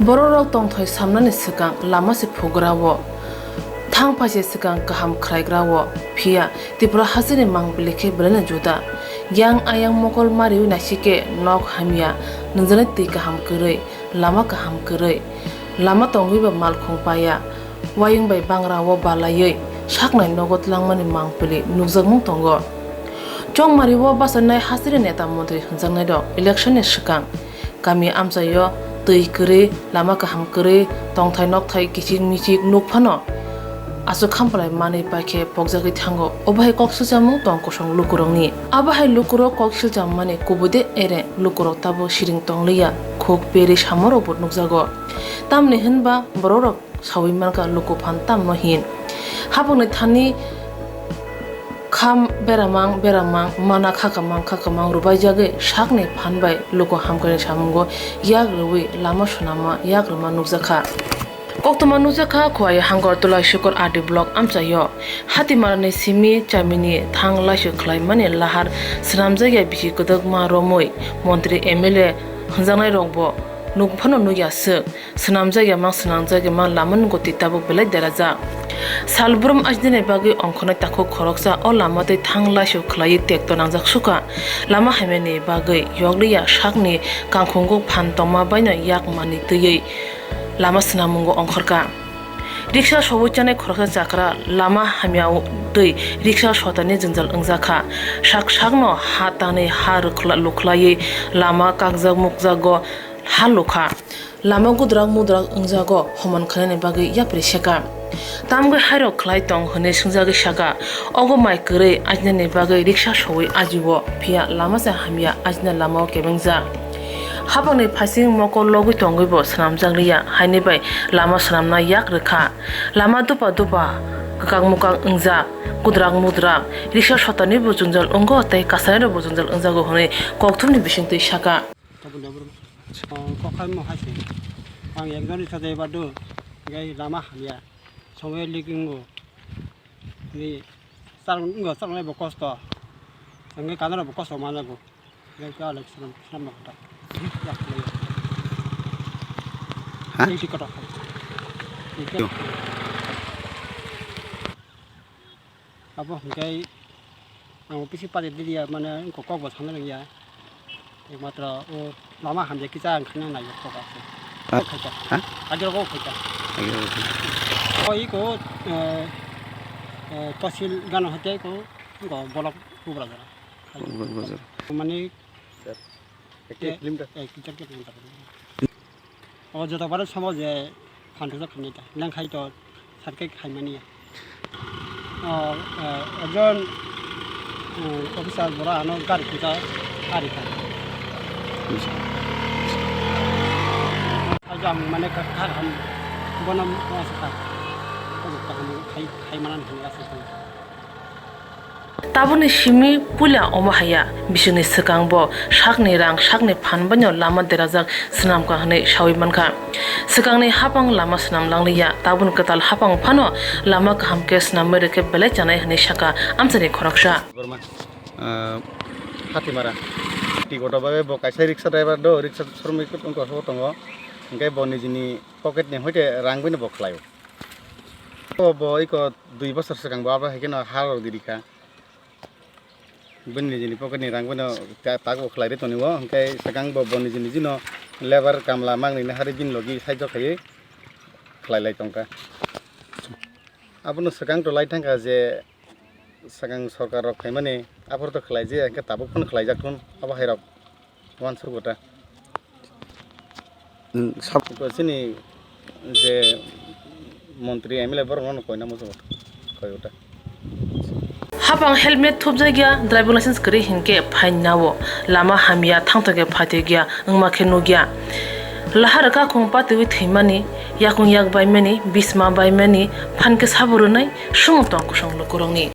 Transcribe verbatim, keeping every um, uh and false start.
Borok rok tongthai samnani swkang lama se phugra o, thang phaise swkang kaham khlaigra o, phiya Tripura hasteni mangpili khe belai no juda. Yang ayang mokol mariwi naisike nok hamya, nwngjani twi kaham kwrwi, lama kaham kwrwi, lama tongwi ba malkhung paya, wayung bai bangra o balaiwi saknai nogo tlangmani mangpili nukjakmung tongo. Chongmari o bachanai hasteni neta montri hwnjaknai rok election ni swkang kami amchaio twi kwrwi, lama kaham kwrwi, tongthai nokthai kichik michik nuk phano aswk khampalai manwi paikhe pokjagwi thango. Obo hai kok silchamung tong kosong lukurokni. Abo hai lukurok kok silchammani kubui de ere lukurok tabuk siring tongliya, khuk peri samorokbo nukjago. Tamni hwnba borokrok saui mankha luku phan tamno hin. Hapokni thani kha beramang beramang, mana khakamang khakamang rwbaijagwi sakni phan bai luku hamkrai samungo yak rwui lama swnamma yak rwma nukjakha. Koktwma nukjakha Khowai Hangor Tulaisukor R D block amchaio. Hatimarani simi chamini thang laisu khlaimani lahar swnamjakya bisi kwdwkma romwi montri M L A hwnjaknairokbo nuk phano nukya swk. Swnamjak ya mang swnamjak ya mang lamani goti tabuk belai derajak. Salbrum ajinani bagwi ongkhornai takhuk khoroksa o lama twi thang laisu khlaiwi tekto nangjak sukha. Lama hamyani bagwi yokliya sakni kangkhungo phan tongma baino yak manwi twiwi lama swnamungo ongkhorkha. Riksa sowi chanai khoroksa chakra lama hamya twi riksa sotani jwngjal wngjakha. Sak sakno ha tanwi ha rwkhla-, lukhlaiwi lama kakjak mukjago ha lukha. Lama gudrak mudrak wngjago, homan khlainani bagwi yapri seka. Tamgwi hairok khlai tong hwnwi swngjagwi saka. Ogo mai kwrwi ajinani bagwi riksa sowi ajio, phiya lama se hamya ajina lamao kebengjak. Hapangni phaising mokol logwi tongwibo swnamjakliya, haini bai lama swnamna yak rwkha. Lama dupa dupa, kwkak mukak wngjak, gudrak mudrak, riksa sotanibo jwngjal wngo tei kasairokbo jwngjal wngjago hwnwi kokthumni bisingtwi saka. Tabuk da brum. Kokthai mo hai se. Ang ekjonni sajai badu. Gai lama hamya. Songwe likingo. Ni sal ngo sal bo kosto. Sangwe kanaro bo kosto manago. Gai ka lek sram sram ma kata. Ha? Ni ti koto. Yo. Abo hwnkhe ang office pari diya mane kok bo sana nangya. Ekmatro o lama hamya kisa ang khana nai kok ase. Ha? Kok khaika. Ha? Agero kok khaika. Agero kok khaika. O iko, eh, eh, Tosil gano hate ko, ko bolok kubra jara. Kubra jara. Mane Sir, ekta eh, kilometer. Eh, kilometer, kilometer. O joto baro samo je phantok jak khainai ta. Nang khai to sar khe khaimani ya. O, eh, ekjon, eh, officer bora ano gari kuta gari kha. Buji. Ajo ang mane kha, kha ham bono mo sa kha. Ko ta ham khai, khai manan ham ya sa. Tabukni simi puila omo haya, bisingni swkang bo sakni rang, sakni phan baino lama derajak swnamkha hwnwi saui mankha. Swkangni hapang lama swnam langliya, tabukni kwtal hapang phano lama kaham khe swnamwi rwkhe belai chanai hwnwi sakha amchaini khoroksa. Borma, ah, Hatimara. Tigoto bagwi bo kaisa riksa driver do, riksa showroom wngkha tongo, hwnkhe bo nijini pocket ni hoite rang bini bo khlaio. O bo iko dui bosor swkang bo abo hai kheno ha rw di rikha. Bini nijini pocket ni rang bono ta-, tak bo khlai ri toni o, hwnkhe swkang bo, bo niji niji no lebar kamla mangni nahari bini logi side o khaiwi khlai lai tongkha. Abono swkang to lai thangkha je swkang sorkar rok phaimani aphuru to khlai jaya, hwnkhe tabuk phano khlai jak thun abo hai rok. Uansuk uta. Hmm, sab- Iko chini je montri M L A borok no koina muchungo koi uta. Hapang helmet thupjakya, driving license kwrwi hinkhe fine nao. Lama hamya, thangtokya phaitokya wngma khe nukya. Lahar kakhung patiwi thwimani, yakung yak baimani, bisma baimani, phan khe sabo rwnai, sumung tong kosong lukurokni.